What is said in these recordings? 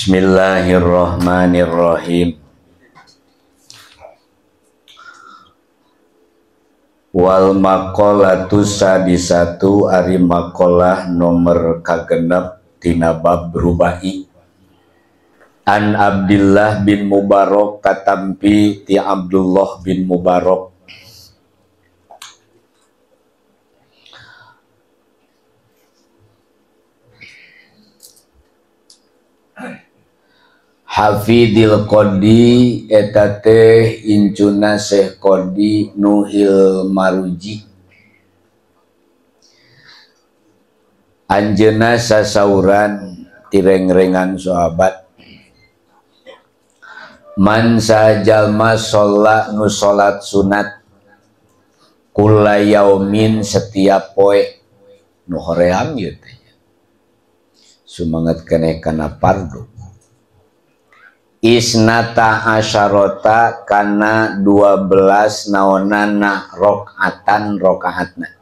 Bismillahirrahmanirrahim. Wal maqalatu sadisatu ari maqalah nomor kagenep tina bab rubai. An Abdullah bin Mubarak katampi ti Abdullah bin Mubarak. Hafidil Qadi eta teh incuna Syekh Qadi Nuhil Maruji. Anjeunna sasauran tirengrengan sahabat. Man sajalma sholat nu sholat sunat kula yaumin setiap poe nu hoream ieu teh. Sumanget keneh kana pardu. Isnata asyarota kana 12 naonana rokaatan rokaatna.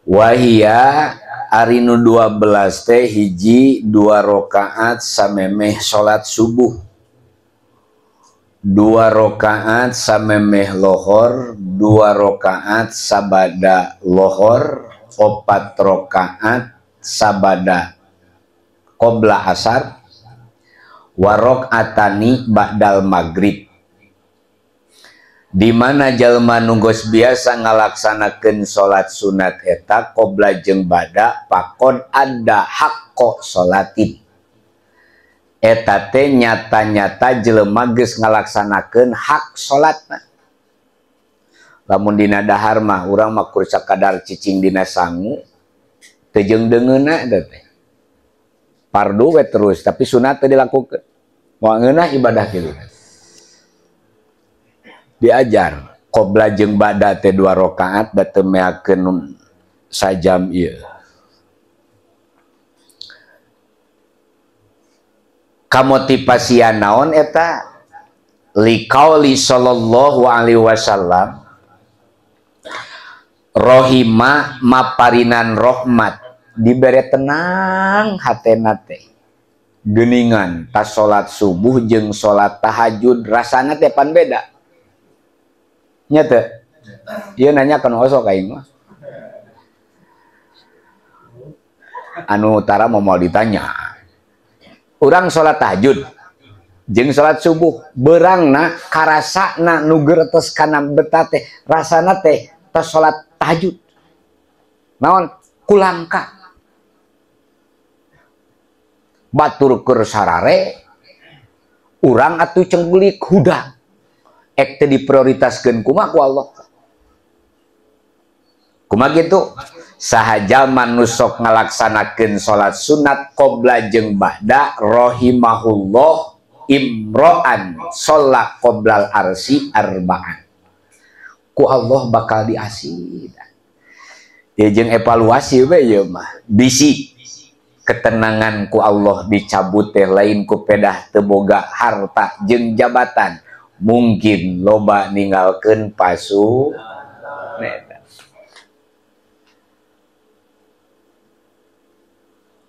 Wahia ari nu 12 teh hiji 2 rokaat samemeh salat subuh, 2 rokaat samemeh lohor, 2 rokaat sabada lohor, 4 rokaat sabada qobla asar, warok atani ba'dal maghrib. Di mana jalma nu geus biasa ngalaksanakeun salat sunat eta qobla jeung bada pakon ada haqqo salatin. Eta teh nyata-nyata jelema geus ngalaksanakeun hak salatna. Lamun dina dahar mah urang mah kur sakadar cicing dina sangu teu jeung deungeunna eta teh. Pardu we terus tapi sunat teu dilakukeun. Moal ngeunah ibadah kitu. Diajar qobla jeung bada teh 2 rakaat da teu meakeun sajam ieu. Kamotivasian naon eta? Liqauli sallallahu alaihi wasallam rohima maparinan rahmat dibere tenang hatena teh. Geuningan tas salat subuh jeung salat tahajud rasana teh pan beda. Nya teu? Ieu nanya kana osok aing mah. Anu tara mau ditanya. Urang salat tahajud jeung salat subuh beurangna karasana nu gertes kana beta teh rasana teh tas salat tahajud. Naon? Kulangka. Batur keur sarare urang atuh cenggulik hudang ek teu diprioritaskeun kumaha ku Allah. Kumaha kitu? Saha jalma nu sok ngalaksanakeun salat sunat qobla jeung ba'da rahimahullah imro'an sholat qoblal arsi arba'an. Ku Allah bakal diasih. Ya jeung evaluasi we ieu mah. Bisi ketenangan ku Allah dicabut teh lain ku pedah teu boga harta jeung jabatan. Mungkin loba ninggalkeun pasu neta.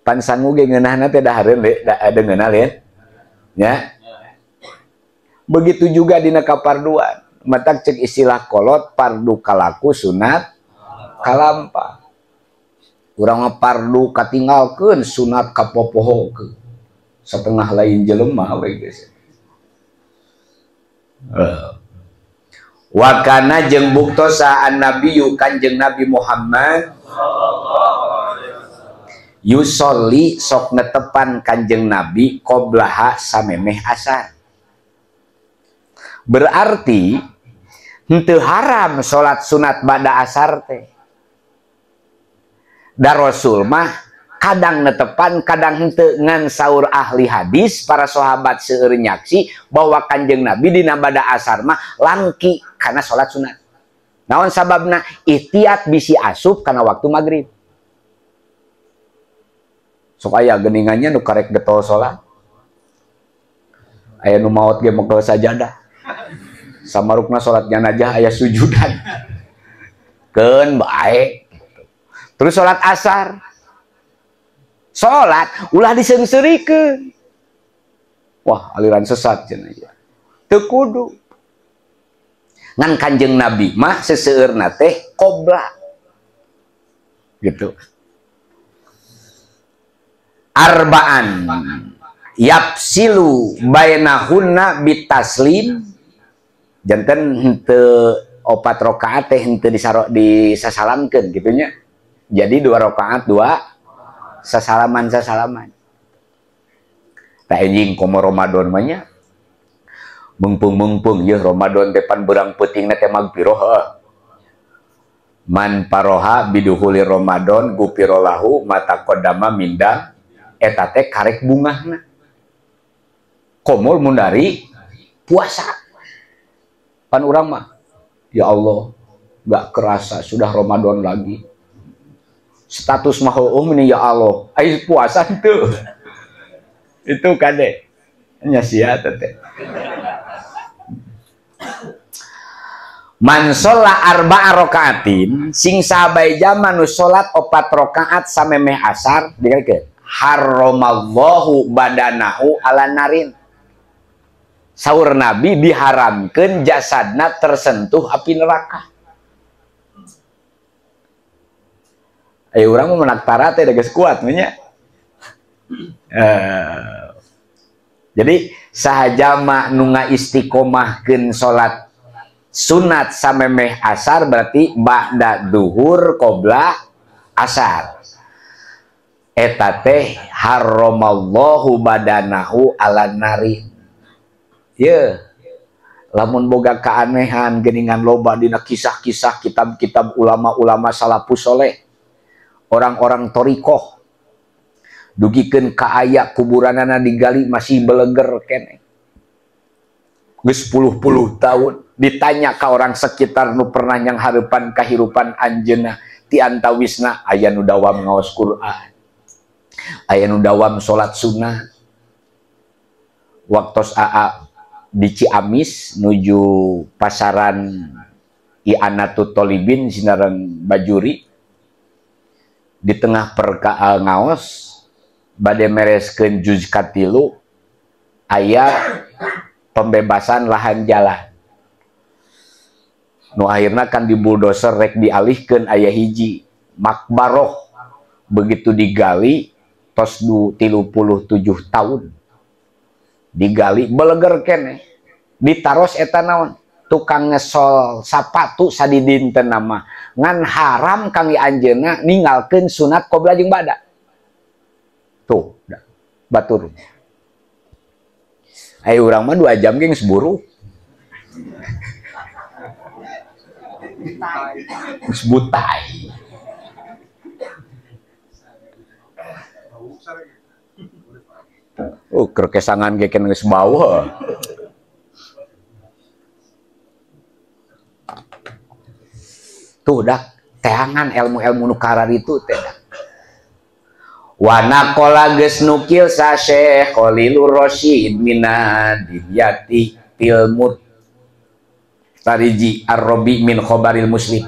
Pan sangu ge ngeunahna teh dahareun we, da ngeunah lain. Nya. Begitu juga dina kaparduan. Matak cek istilah kolot pardu kalaku sunat kalampa. Urang mah pardu katinggalkeun sunat kapopohokeun. Setengah lain jelema we geus. Wa kana jeung buktosa annabiyyu kanjeng Nabi Muhammad yusolli sok netepan kanjeng Nabi qoblaha samemeh asar. Berarti henteu haram salat sunat bada asar teh. Da Rasul mah kadang netepan kadang henteu ngan saur ahli hadis para sahabat seueur nyaksi bahwa kanjeng Nabi dina bada asar mah langki kana salat sunat. Naon sababna? Ihtiyat bisi asup kana waktu maghrib. Sok aya geuningannya nu karek getol salat. Aya nu maot ge mekel sajadah. Samarukna salat janajah aya sujudan. Keun bae. Terus salat asar. Salat ulah diseungseurikeun. Wah, aliran sesat cenah ieu. Teu kudu. Ngan Kanjeng Nabi mah seseueurna teh qobla. Gitu. Arba'an yapsilu bainahunna bitaslim, janten henteu 4 rakaat teh henteu disasalamkeun kitu nya. Jadi 2 rakaat 2 sasalaman-sasalaman. Tah anjing komo Ramadan mah nya. Meungpeung-meungpeung yeuh Ramadan teh pan beurang peutingna teh magfiroh heuh. Man paroha biduhuli Ramadan gufirolahu ma taqaddama mindang eta teh karek bungahna. Komul mundari puasa. Pan urang mah ya Allah, gak kerasa sudah Ramadan lagi. Status mah heueuh meni ya Allah, ai puasa henteu. Itu kade nya sia teh. Man sholla arba'a rakaatin, sing sahabai jaman nu salat 4 rakaat samemeh asar dikakeun haramallahu badanahu ala narin. Saur Nabi diharamkeun jasadna tersentuh api neraka. Ayo urang mah menak tara teh geus kuat nya. Jadi sahajama nu ngaistiqomahkeun salat sunat samemeh asar berarti ba'da duhur qobla asar. Eta teh haramallahu badanahu ala nari. Ye, lamun boga keanehan geningan loba dina kisah-kisah kitab-kitab ulama-ulama salafus soleh, orang-orang thoriqoh, dugikeun ka aya kuburanana digali masih beleger keneh. Geus puluh-puluh tahun ditanya ka orang sekitar nu pernah yang hareupan kahirupan anjeunna ti antawisna aya nu dawam ngaos Quran, aya nu dawam salat sunnah. Waktos aa di Ciamis nuju pasaran I'anatut Tolibin sinaran Bajuri, di tengah perka ngaos bade mereskeun juz katilu aya pembebasan lahan jalan nu akhirna kan di bulldozer rek dialihkeun aya hiji makbaroh, begitu digali tos 37 tahun digali beleger keneh ditaros eta naon tukang ngesol sapatu sadidinten nama ngan haram kangge anjeunna ninggalkeun sunat qobla jeung bada. Tuh batur. Ayo urang mah 2 jam ge geus buru. Geus butai. Oh, kerkesangan ge ken geus bau. Tuh dah teangan ilmu-ilmu nu kararitu teh dah. Wana kola geus nukil sa Syekh Khalilur Rasyid minadiyati tilmut tariji ar-rabi min khobaril muslim.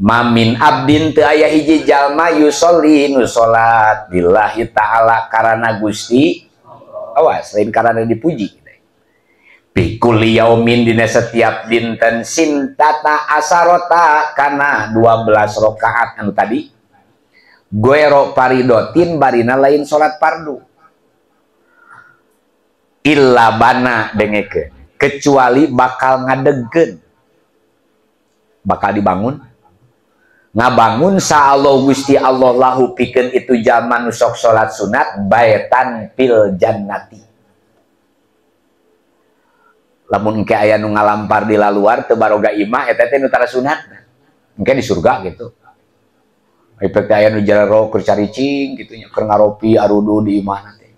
Mamin abdin teu aya hiji jalma yusolli nu salat lillahi ta'ala karana Gusti. Awas lain karana dipuji. Pikul yaumin dina setiap dinten sintata asarota kana 12 rakaat anu tadi. Goero paridotin barina lain salat fardu. Illa bana dengekeun, kecuali bakal ngadegkeun. Bakal dibangun. Ngabangun sa Allah Gusti Allah lahu pikeun itu jalma nu sok salat sunat baitan fil jannati. Lamun engke aya nu ngalampar di laluar teu baroga imah eta teh nu tara sunat. Engke di surga gitu. Ai teh aya nu jarero keur caricing kitu nya keur ngaropi arudu di imahna teh.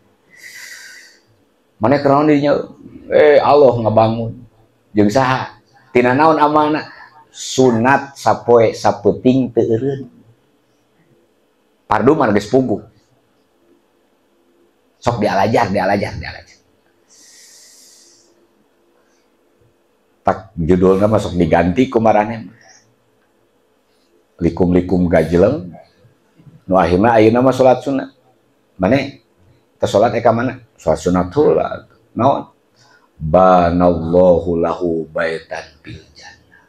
Mane keur naon dinya? Allah ngabangun. Jeung saha? Tina naon amalna? Sunat sapoe sapeuting teu eureun. Pardu mah geus puguh. Sok dialajar, dialajar, dialajar. Tak judulna mah sok diganti ku maraneh. Likum-likum gajeleng nu akhirna ayeuna mah salat sunat. Mane teu salat ka mana? Salat sunat heula. Naon? Banallahu lahu baitan fil jannah.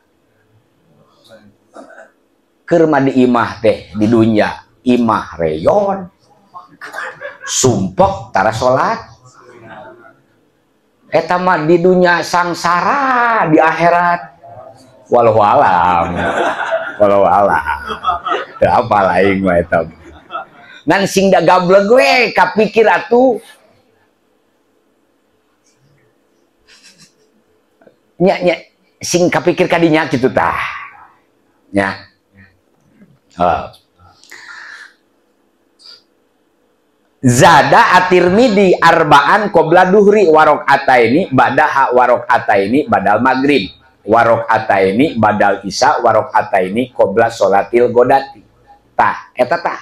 Keur mah di imah teh di dunya, imah reyon. Sumpek tara salat. Eta mah di dunya sangsara, di akhirat walau alam. Walau alam. Teu apal aing mah eta. Ngan sing da gableg we kapikir atuh. Nya nya sing kapikir kadinya kitu tah. Nya. Zada at-Tirmidzi arba'an qabla duhri warokataini badaha warokataini badal maghrib warokataini badal isya warokataini qabla sholatil godati. Tah eta tah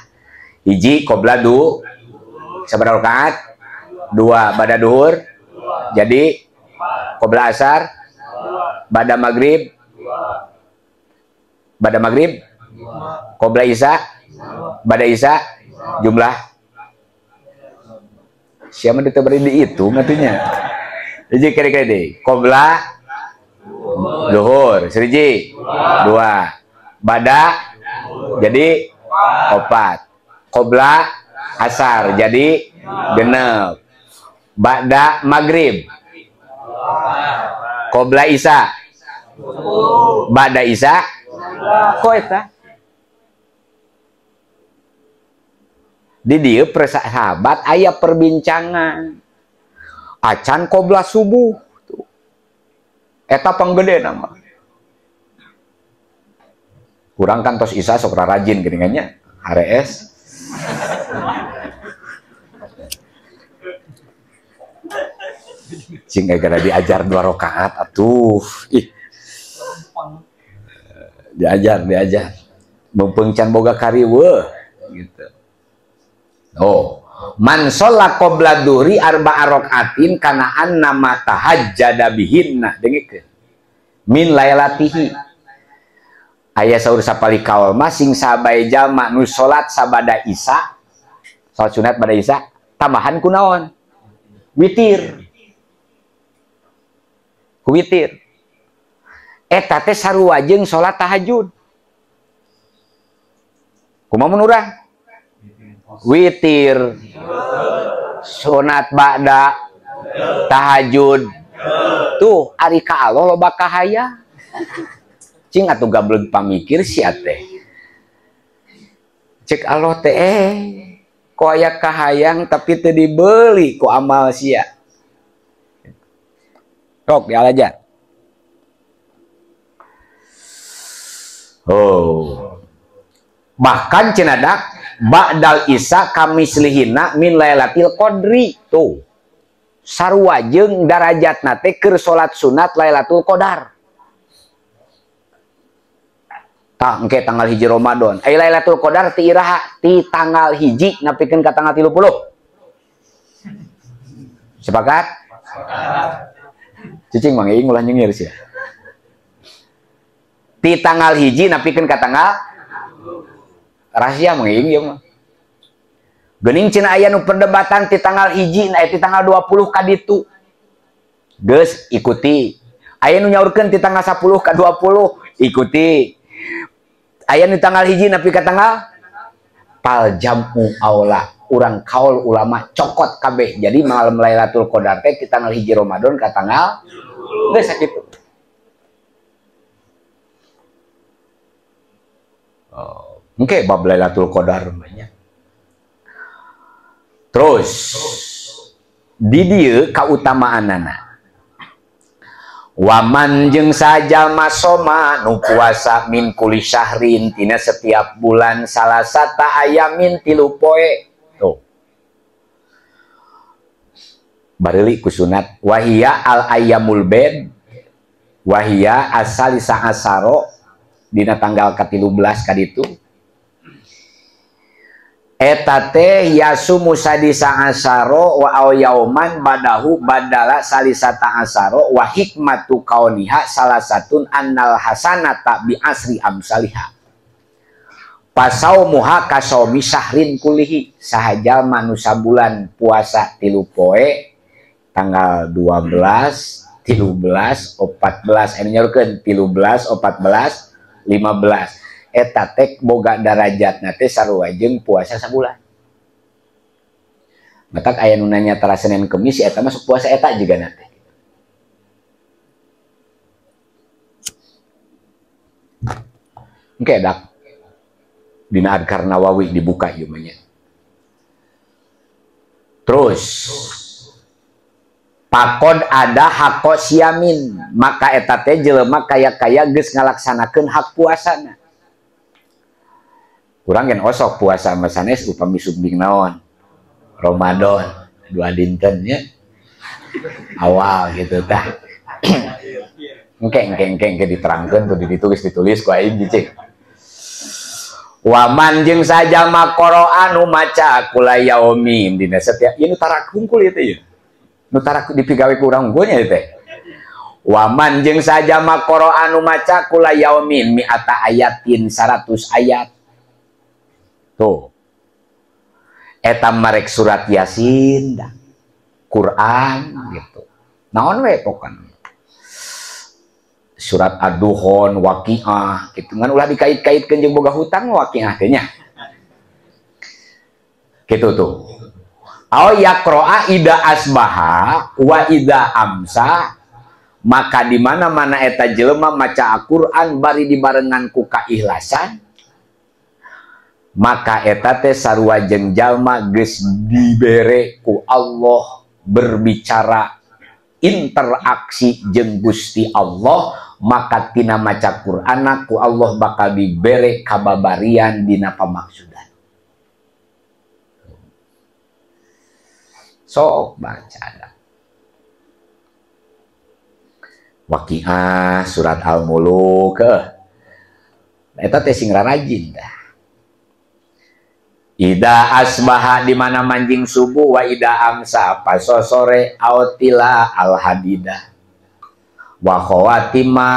hiji qabla du sabaraha rakaat? Dua bada duhur jadi qabla asar bada maghrib bada maghrib qabla isya bada isya jumlah siapa itu beri dihitung artinya. Jadi kira-kira deh. Qobla zuhur, seriji dua, bada jadi opat, qobla asar jadi genep, bada maghrib, qobla isya, bada isya, kok eta? Di dieu sahabat aya perbincangan acan qobla subuh tuh. Eta panggede nama kurang kan tos isa sok rajin geuningannya HRS cing gara diajar 2 rakaat atuh ih diajar mumpung can boga kariweuh gitu. Oh, man sholla qabla duhri arba'a rakaatin kana annama tahajjada bihinna dengikeun min lailatihi. Aya saur sapali kaul mah sing sabae jalma nu salat sabada isya, salat sunat bada isya, tambahan ku naon? Witir. Ku witir. Eta teh sarua jeung salat tahajud. Kumaha mun urang? Witir sunat ba'da tahajud tuh ari ka Allah loba kahaya cing atuh gableg pamikir sia teh cek Allah teh kok aya kahayang tapi teu dibeli ku amal sia sok dialajar. Oh bahkan cenadak ba'dal isya kamislihina min lailatil qadri tuh sarua jeung darajatna teh keur salat sunat Lailatul Qadar. Tah engke tanggal 1 Ramadan ai Lailatul Qadar ti iraha ti tanggal 1 nepikeun ka tanggal 30. Sepakat? Cicing mang euing ulah nyengir sia. Ti tanggal 1 nepikeun ka tanggal rahasia menging ieu mah. Geuning cenah aya nu perdebatan ti tanggal 1 na ti tanggal 20 ka ditu. Geus ikuti. Aya nu nyaurkeun ti tanggal 10 ka 20 ikuti. Aya nu tanggal 1 nepi ka tanggal pal jam'u aula. Urang kaul ulama cokot kabeh. Jadi malam Lailatul Qadar teh ti tanggal 1 Ramadan ka tanggal geus sakitu. Oh. Oke, bab Lailatul Qadar banyak. Terus di dieu kautamaanana. Waman jeung sajalma soma nu puasa min kulli syahrin tina setiap bulan salasata ayamin 3 poe. Tuh. Bareuli ku sunat wahia al ayyamul bed wahia asalisa asaro dina tanggal ka-13 kaditu. Eta teh yasumu sadisa asaro wa au yauman badahu badala salisata asaro wa hikmatu kauniha salasatun annal hasanata bi asri amsaliha. Pasaumuha kasaumi sahrin kulihi saha jalma nu sabulan puasa 3 poe tanggal 12, 13, 14 anu nyaurkeun 13, 14, 15 eta teh boga darajatna teh sarua jeung puasa sabulan. Matak aya nu nanya tara Senin Kemis eta masuk puasa eta juga teh. Engke dak dina Adkar Nawawi dibuka ieu mah nya. Terus pakod ada hako siamin maka eta teh jelema kaya-kaya geus ngalaksanakeun hak puasana. Kurang gen osok puasa mah sanes upami sumbing naon Ramadan 2 dinten nya awal gitu tah. Engke engke engke engke diterangkeun tuh ditulis ku aing cicing. Waman jeung sajama qoro'anu maca kula yaumin dina setiap ieu nu tarak hungkul ieu teh ieu. Nu tarak dipigawe ku urang hungkul nya ieu teh. Waman jeung sajama qoro'anu maca kula yaumin mi'ata ayatin 100 ayat. Tuh. Eta marek surat Yasin, Quran gitu. Naon we pokona. Surat Ad-Dukhon, Waqiah gitu ngan ulah dikait-kaitkeun jeung boga hutang Waqiah teh nya. Gitu tuh. Au yaqra'a ida asbaha wa ida amsa maka di mana-mana eta jelema maca Al-Qur'an bari dibarengan ku kaikhlasan maka eta teh sarua jeung jalma geus dibere ku Allah berbicara interaksi jeung Gusti Allah maka tina maca Qur'ana ku Allah bakal dibere kababarian dina pamaksudan. Sok baca dah. Waqiah, surat Al-Mulk, eta teh sing rarajin dah. Ida asbaha di mana manjing subuh wa ida amsa paso sore autila al-hadidah wa khawatima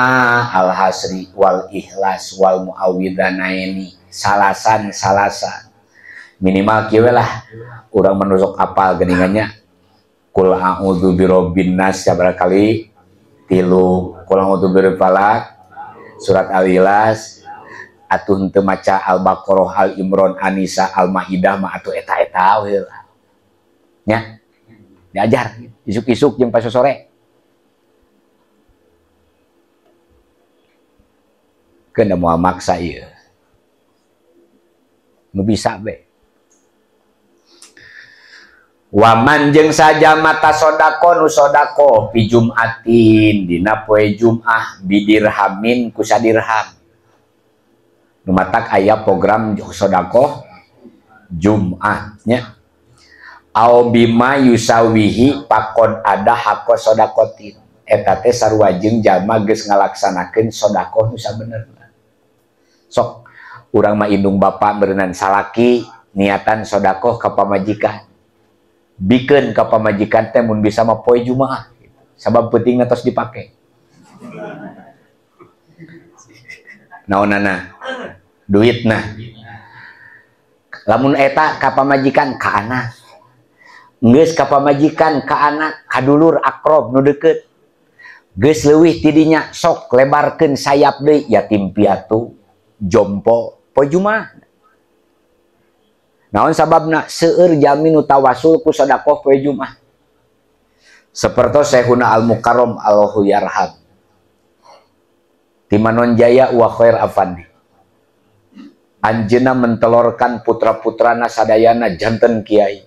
al-hasri wal ikhlas wal muawwidanaini salasan salasan minimal kieu lah urang menusuk apal geningannya kul a'udzu birabbin nas sabaraha kali 3 kul a'udzu birabbil falaq surat al-ikhlas atuh henteu maca Al-Baqarah, Al-Imran, An-Nisa, Al-Maidah mah atuh eta-eta we lah. Nya. Diajar isuk-isuk jeung pasosore. Keun da moal maksa ieu. Nu bisa be. Waman jeung sajama tasodaqo nu sodaqo fi Jumatin dina poe Jumaah bidirhamin ku sadirham. Nu matak aya program sodakoh Jumat nya. Au bima yusawihi pakon ada hako sodakotin. Eta teh sarua jeung jalma geus ngalaksanakeun sodakoh nu sabenerna. Sok urang mah indung bapa beureunan salaki niatan sodakoh ka pamajikan. Bikeun ka pamajikan teh mun bisa mah poe Jumaah gitu. Sabab peutingna tos dipake. Naonana duitna lamun eta ka pamajikan ka anak geus ka pamajikan ka anak ka dulur akrob nu deukeut geus leuwih ti dinya sok lebarkeun sayap deui yatim piatu jompo poe Jumaah naon sababna seueur jalmi nu tawasul ku sedekah poe Jumaah sapertos Syekhuna Al-Mukarram Allahu yarham Timanon Jaya wa Khair Afandi. Anjeunna mentelorkan putra-putrana sadayana janten kiai.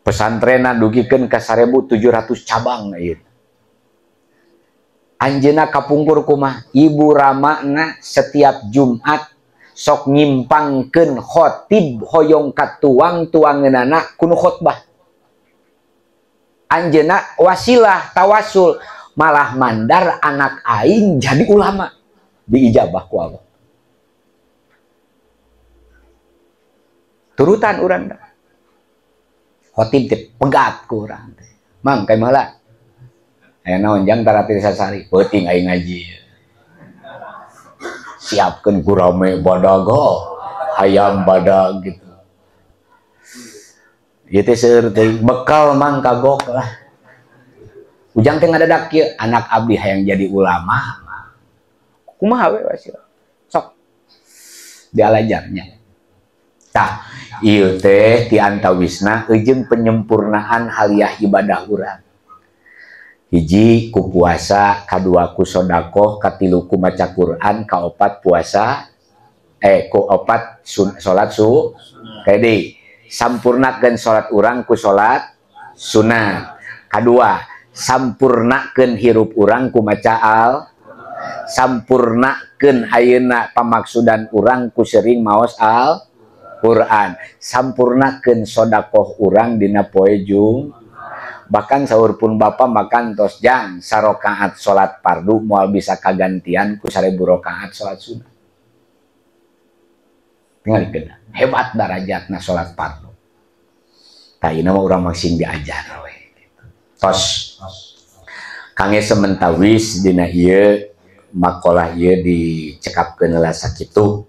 Pesantrenna dugikeun ka 1700 cabang ieu. Anjeunna kapungkur kumaha? Ibu ramana setiap Jumat sok nyimpangkeun khotib hoyong katuang tuangeunana kunu khotbah. Anjeunna wasilah tawasul malah mandar anak aing jadi ulama diijabah ku Allah. Turutan urang khotib teh pegat ku urang teh. Mang kai malah aya naon jang taratir sasari peuting aing ngaji. Siapkeun gurame badag, hayam badag gitu. Ieu teh seueur teh bekal mang kagok lah. Ujang teh ngadadak kieu, anak abdi hayang jadi ulama. Kumaha we wasilah. Sok dialajarnya. Tah, ieu teh ti antawisna eujeung penyempurnaan haliah ibadah urang. Hiji ku puasa, kadua ku sodakoh, katilu ku maca Quran, kaopat puasa, ku opat salat su, kade sampurnakeun salat urang ku salat sunat. Kadua, sampurnakeun hirup urang ku maca al, sampurnakeun ayeuna pamaksudan urang ku sering maos al Quran, sampurnakeun sodakoh urang dina poe Jum. Bahkan sahur pun bapak makan tos jang sarokaat salat fardu moal bisa kagantian ku 1000 rakaat salat sunat. Tinggal kena hebat darajatna salat fardu. Tah, ieu mah urang masing diajar we gitu. Tos kangge sementawis dina ieu makalah ieu dicekapkeun heula sakitu.